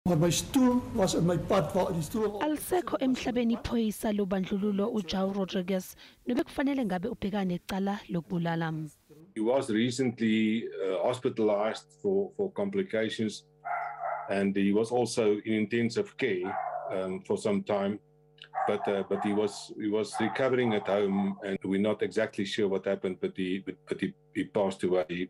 Maar my stoel was in my pad waar die stoel. Alisekho emhlabeni iphoyisa lobandlululo uJoão Rodrigues nobekufanele ngabe ubhekane necala lokubulala. He was recently hospitalized for complications, and he was also in intensive care for some time. But he was recovering at home, and we're not exactly sure what happened. But he passed away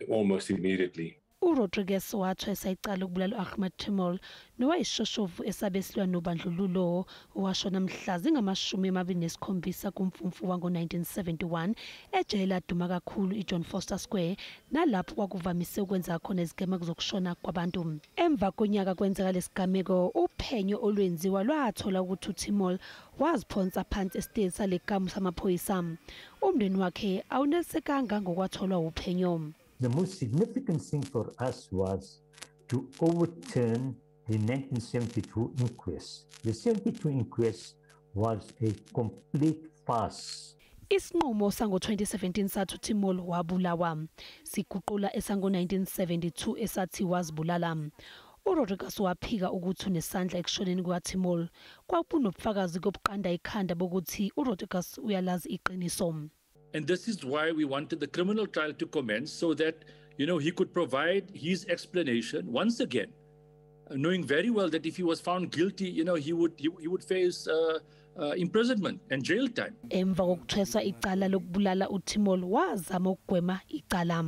almost immediately. uRodrigues wathweswa icala lokubulala u-Ahmed Timol, nowayisishoshovu esabe silwa nobandlululo, owashona mhla zingama-27 kuMfumfu wango-1971 ejele laduma kakhulu iJohn Vorster Square, nalapho kwakuvamise ukwenza khona izigameko zokushona kwabantu. Emva konyaka kwenzeka lesigameko, uphenyo olwenziwa lwathola ukuthi uTimol waziphonsa phansi esitezi salekamu samaphoyisa. Umndeni wakhe awunelisekanga ngokwatholwa uphenyo. The most significant thing for us was to overturn the 1972 inquest. The 72 inquest was a complete farce. Isinqumo sango-2017 sathi uTimol wabulawa, siguqula esango-1972 esathi wazibulala. uRodrigues waphika ukuthi unesandla ekushoneni kukaTimol. Kwakunobufakazi kobuqanda ikhanda bokuthi uRodrigues uyalazi iqiniso. And this is why we wanted the criminal trial to commence so that he could provide his explanation once again, knowing very well that if he was found guilty, he would face imprisonment and jail time. Emva kokuthweswa icala lokubulala, uTimol wazama ukugwema icala.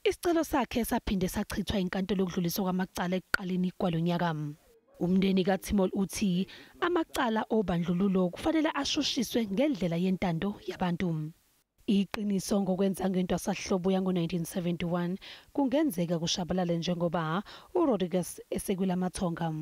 Isicelo sakhe saphinde sachithwa inkantolo yokudluliswa kwamacala ekuqaleni kwalonyaka. Umndeni kaTimol uthi amacala obandlululo kufanele ashushiswe ngendlela yentando yabantu. Iqiniso ngokwenza ngentwasahlobo yango-1971 kungenzeka kushabalale njengoba uRodrigues esekwelamathonga.